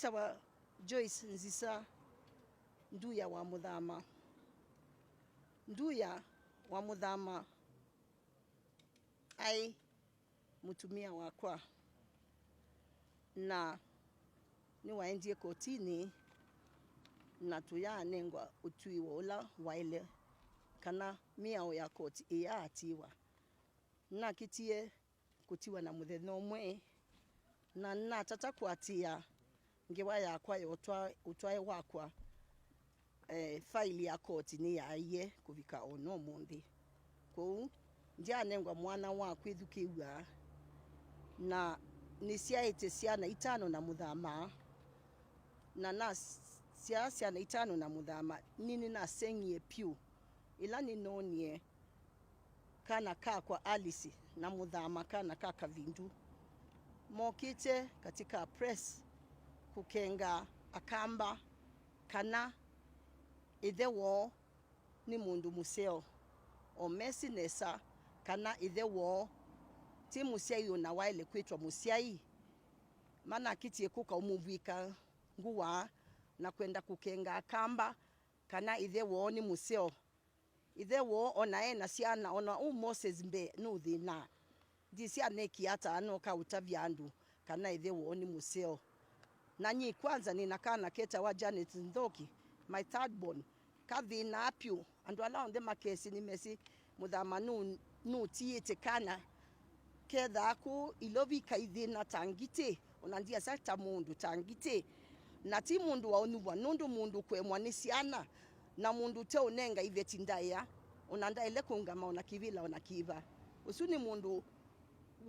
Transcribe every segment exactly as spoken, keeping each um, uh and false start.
Nĩtawa Joyce Nzisa Nduya wa Mũthama. Nduya wa Mũthama aĩ mũtumĩa wakwa, na nĩwaendie kotinĩ, na tũyaanengwa ũtwi wa ũla waĩle, kana mĩao ya koti ĩyaatĩĩwa. Nakĩtie kũtiwa na mũthenya ũmwe, na natata kũatĩĩa ngewa yakwa ya ũtwa-, ũtwae wakwa, eh, faili ya koti nĩyaaie kũvika o na ũmũnthĩ. Kwoou ndyaanengwa mwanya wa kwĩthukĩĩw'a, na nĩsyaĩte syana itano na Mũthama, na nasyaa syana itano na Mũthama, nĩ nĩnaseng'ie pyũ ĩla nĩnoonie kana kakwa Alice na Mũthama, kana ka Kavindu, mokĩte katika press kũkenga Akamba kana ĩthe woo nĩ mũndũ mũseo, o mesĩ nesa kana ĩthe woo ti mũsyai ũna waĩle kwĩtwa mũsyai. Manakĩtie kũka ũmũvw'ĩka ngũa na kwenda kũkenga Akamba kana ĩthe woo nĩ mũseo. Ĩthe woo ona e na syana, ona ũũ Moses mbee nũthĩnaa. Ndisĩ anekie ata anoka ũtavya andũ kana ĩthe woo nĩ mũseo. Na nyie kwanza nĩ na kana ketawa Janet Nthoki, my third born, kathĩnaa pyũ. Andũ ala onthe makesĩ nĩmesĩ Mũthama nũ-, nũtiĩte kana kethaa kũu ilovi kaithĩna ta ngitĩ, ona ndiasa ta mũndũ ta ngitĩ. Na ti mũndũ wa ũnyuvwa, nũndũ mũndũ kũemwa nĩ syana, na mũndũ ũteũnenga iveti ndaĩa, ona ndaĩle kũngama ona kĩvĩla ona kĩva. Ũsu nĩ mũndũ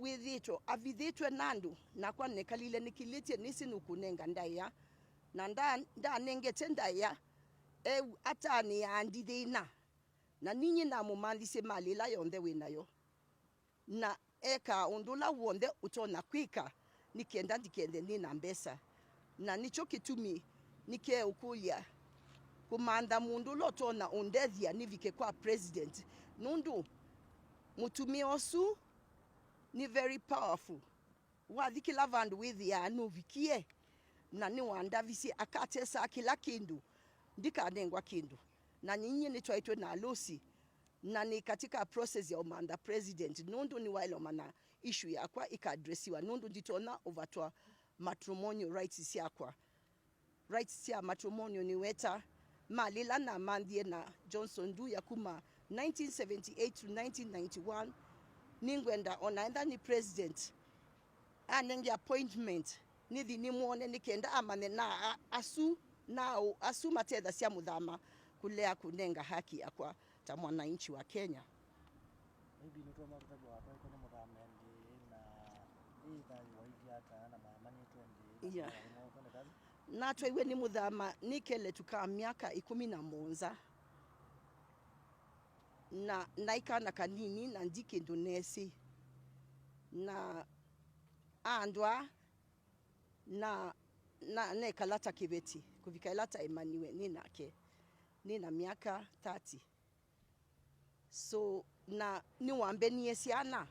wĩthĩĩtwe avithĩtwe na andũ, nakwa nekalile nĩkilĩtye nĩsĩ nũkũnenga ndaĩa, na nda-, ndanengete ndaĩa, e atanĩaa ndithĩna, na ninyie namũmanthisye mali ĩla yonthe wĩ nayo. Na ekaa ũndũ ũla w'onthe ũtonya kwĩka nĩ kenda ndikenthe nĩ na mbesa. Na nĩkyo kĩtumi nĩkeũkũlya kũmantha mũndũ ũla ũtonya ũndethya nĩvike kwa president, nũndũ mũtumĩa ũsu nĩ very powerful. Wathi kĩla vandũ wĩthĩaa nũvikie, na nĩwandavisye akatesaa kĩla kĩndũ, ndikanengwa kĩndũ. Na ninyie nĩtwaĩtwe na alũsi, na nĩ katika process ya ũmantha president, nũndũ nĩwaĩle ũmanya issue yakwa ĩkaadressiwa, nũndũ nditonya ũvatwa matrimonial rights syakwa. Rights sya matrimonial nĩweta mali ĩla namanthie na Johnson Nduya kuma nineteen seventy-eight to nineteen ninety-one. Nĩngwenda ona enda nĩ president anenge appointment, nĩthi nĩmwone nĩ kenda amanye na a-, asu, na aũ asu matethasya Mũthama kũlea kũnenga haki yakwa ta mwananchi wa Kenya. Maybe nĩtũũma tũtavya watwaĩtwe nĩ Mũthama ĩndĩĩ, na ĩ thayũ waĩtye ata, na mamanĩtwe ĩndĩĩ, na Yeah. thayũ waĩ mwaũ, twende kazi? Natwaiwe nĩ Mũthama nĩ kelĩtu ka myaka ĩkũmi na mũonza, na naĩ kana kanini, na ndi kĩndũ neesĩ. Na andũ aa na, na nekala ta kĩveti kũvika ĩla taemaniwe nĩ nake nĩ na myaka thirty. So, na nĩwambenie syana,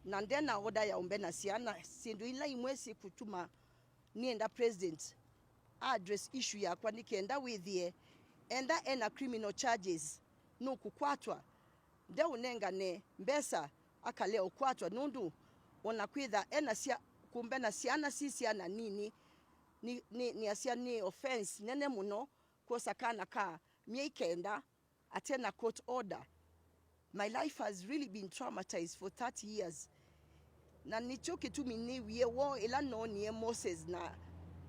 na ndena order ya ũmbena syana. Syĩndũ ila imwe sikũtuma nĩenda president address issue yakwa nĩ kenda wĩthĩe enda ena criminal charges nũkũkwatwa, ndeũnengane mbesa akale ũkwatwa, nũndũ ona kwĩtha ena sya-, kũmbena syana si syana nini, nĩ, nĩ, nĩasya nĩ offense nene mũno kwosa kana ka myei kenda ate na court order. My life has really been traumatized for thirty years. Na nĩkyo kĩtumi nĩwie woo ĩla noonie Moses na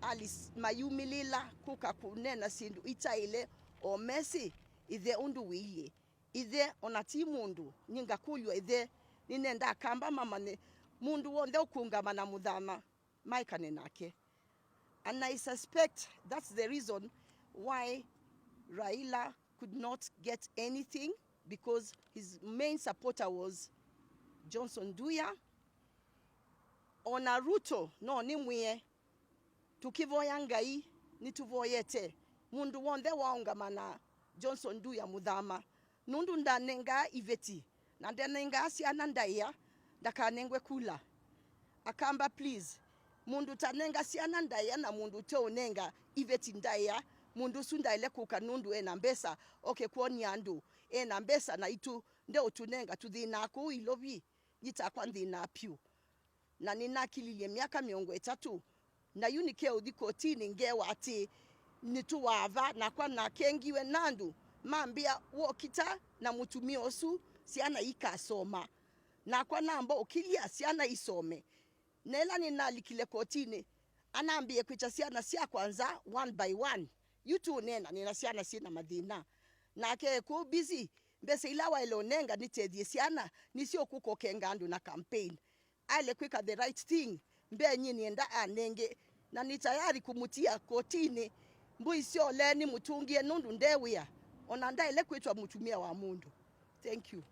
Alice mayumĩlĩla kũka kũneena syĩndũ itaĩle, o mesĩ ĩthe ũndũ wĩilyĩ. Ĩthe ona ti mũndũ, nyie ngakũlw'a ĩthe, nĩnenda Akamba mamanye mũndũ w'onthe ũkũngama na Mũthama maekane nake. And I suspect that's the reason why Raila could not get anything, because his main supporter was Johnson Nduya. Ona Ruto, no nĩmwĩe, tũkĩvoya Ngai, nĩtũvoyete mũndũ w'onthe waũngama na Johnson Nduya Mũthama, nũndũ ndanengaa iveti na ndanengaa syana ndaĩa, ndakanengwe kula. Akamba, please, Mũndũ ũtanenga syana ndaĩa, na mũndũ ũteũnenga iveti ndaĩa, mũndũ ũsu ndaĩle kũka nũndũ ena mbesa, oke kwony'a andũ ena mbesa, naitũ ndeũtũnenga. Tũthĩnaa kũu Ilovi, nyi takwa nthĩnaa pyũ. Na nĩnakililye myaka mĩongo ĩtatũ, na yu nĩkeũthi kotinĩ ngewa atĩ nĩtũwaa va, nakwa nakengiwe na andũ mambĩa wokita na mũtumĩa ũsu syana ikasoma. Nakwa namba ũkilya syana isome. Na ĩla nĩnalikile kotinĩ, anambĩĩe kwĩkya syana syakwa nza one by one. Yu tũũneena nĩna syana syĩna mathĩna. Nake e kũu busy, mbesa ila waĩle ũnenga nĩtethye syana, nĩsyo ũkũka ũkenga andũ na campaign. Aĩle kwĩka the right thing, mbee nyie nĩenda anenge, na nĩ tayari kũmũtia kotinĩ. Mbũi syoleeni mũtũngĩe nũndũ nde wĩa, ona ndaĩle kwĩtwa mũtumĩa wa mũndũ. Thank you.